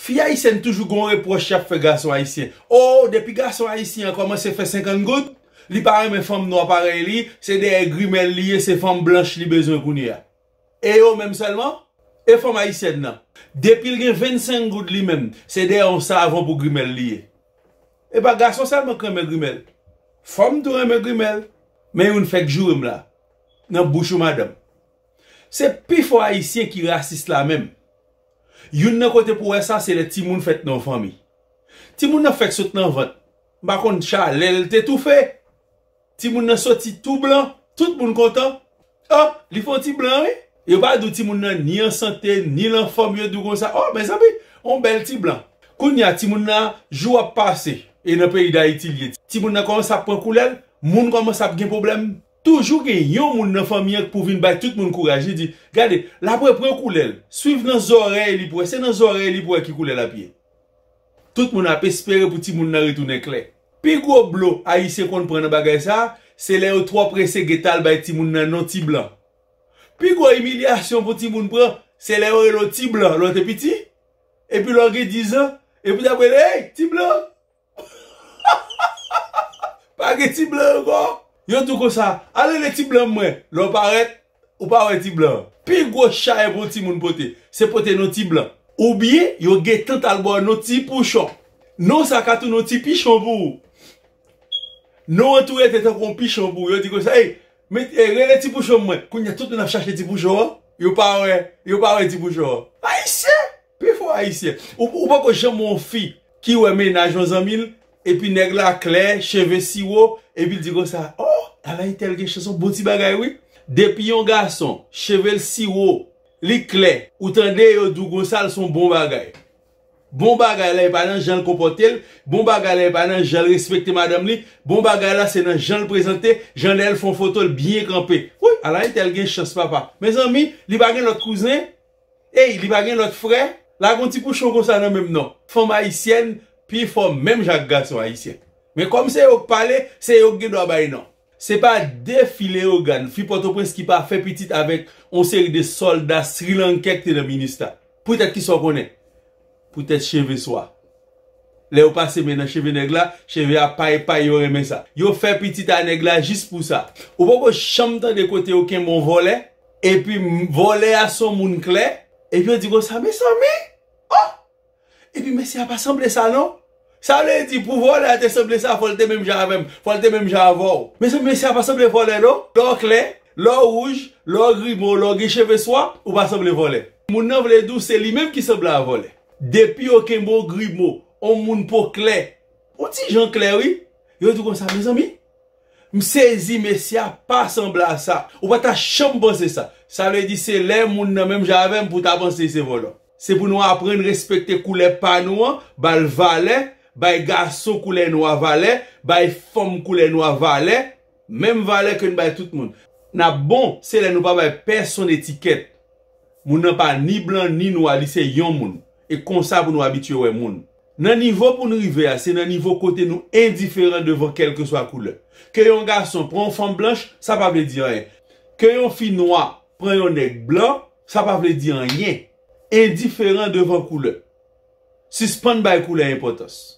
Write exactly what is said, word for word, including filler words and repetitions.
Fi ayisyèn toujou gon repwòch y ap fè gason ayisyen. O, depi gason ayisyen an kòmanse fè senkant goud, li pa renmen fanm nwa parèy li, se dèyè grimèl li ye, se fanm blanch li bezwen kounye a. E yo menm sèlman? E fanm ayisyèn nan? Depi l gen vennsenk goud li menm, se dèyè yon savon pou grimèl li ye. E pa gason sèlman k renmen grimèl. Fanm tou renmen grimèl. Men youn fèk joure m la. Nan bouch ou madanm. Se pifò ayisyen ki rasis la menm. Youn nan kote pou wè sa, se lè timoun fèt nan yon fanmi. Timoun nan fèk sot nan vant. M pa konn chalè l te toufe. Timoun nan soti tou blan, tout moun kontan. O, li fè yon ti blan, wi. Yo pa di w timoun nan ni an sante, ni l anfòm, yo di w konsa, o, mezanmi, yon bèl ti blan. Kounye a, timoun nan, jou ap pase, e nan peyi Dayiti l ye. Timoun nan kòmanse ap pran koulè l, moun kòmanse ap gen pwoblèm. Toujou gen yon moun nan fanmi an k pou vin bay tout moun kouraj. Li di, gade, l ap repran koulè l. Swiv nan zòrèy li pou wè. Se nan zòrèy li pou wè ki koulè l ap ye. Tout moun ap espere pou timoun nan retounen klè. Pi gwo blo Ayisyen konn pran nan bagay sa a, se lè yo twò prese gentan al bay timoun nan non ti blan. Pi gwo imilyasyon pou timoun pran, se lè yo rele w ti blan lè w te piti, epi lè w gen diz an, epi w ap rele, ey, ti blan! Pa gen ti blan ankò. Yo di w konsa, al rele ti blan mwen. Lè w parèt, ou pa wè ti blan. Pi gwo chay pou yon timoun pote, se pote non ti blan. Oubyen, yo gentan t al ba w non ti pouchon. Non sa ka tounen yon ti pichon pou ou. Non an tou rete tankou yon pichon pou ou. Yo di konsa, ey, met, ey, rele ti pouchon mwen. Kounye a, tout moun ap chache ti pouchon an. Yo pa wè, yo pa wè ti pouchon an. Ayisyen! Pifò Ayisyen. Ou, ou poko janm wè yon fi ki wè mennaj yon zanmi l, epi nèg la klè, cheve siwo, epi l di konsa, o, ala entèl gen chans, yon bon ti bagay, wi. Depi yon gason, cheve l siwo, li klè, ou tande yo di w konsa, l se yon bon bagay. Bon bagay la, e pa nan jan l konpòte l, bon bagay la, e pa nan jan l respekte madanm li, bon bagay la, se nan jan l prezante, jan lè l fè yon foto, l byen kanpe. Wi, ala entèl gen chans, papa. Mezanmi, li pa gen lòt kouzen? Ey, li pa gen lòt frè? Lage yon ti pouchon konsa nan menm non. Fanm ayisyèn pifò menm jan ak gason ayisyen. Men kòm se yo k pale, se yo k gen dwa bay non. Se pa defi Leyogàn, fi Pòtoprens ki pa fè pitit avèk yon seri de sòlda srilankè k te nan Minista. Poutèt kisa w konnen? Poutèt cheve swa. Lè yo pase men nan cheve nèg la, cheve a pay pay, yo renmen sa. Yo fè pitit a nèg la jis pou sa. Ou poko janm tande kote yo kenbe yon vòlè, epi m-, vòlè a se yon moun klè, epi yo di konsa, mezanmi, o! Epi mesye a pa sanble sa non. Sa vle di pou vòlè a te sanble sa, fò l te menm jan avè m, fò l te menm jan avè w. Mezanmi, mesye a pa sanble vòlè non. Lè w klè, lè w wouj, lè w grimo, lè w gen cheve swa, ou pa sanble vòlè. Moun nan vle di w se li menm ki sanble a vòlè. Depi yo kenbe w grimo, on moun po klè. On ti jan klè wi. Yo di w konsa, mezanmi, m sezi, mesye a pa sanble a sa. Ou pa ta janm panse sa. Sa vle di se lè moun nan menm jan avè m pou w ta panse se vòlò. Se pou nou aprann respekte koulè pa nou an, ba l valè, bay gason koulè nwa valè, bay fanm koulè nwa valè, menm valè ke n bay tout moun. N ap bon, se lè nou pa bay pèsonn etikèt. Moun nan pa ni blan ni nwa, li se yon moun. E konsa pou nou abitye wè moun. Nan nivo pou n rive a, se nan nivo kote nou endiferan devan kèlkeswa koulè. Ke yon gason pran yon fanm blanch, sa pa vle di anyen. Ke yon fi nwa pran yon nèg blan, sa pa vle di anyen. Endiferan devan koulè. Sispann bay koulè enpòtans.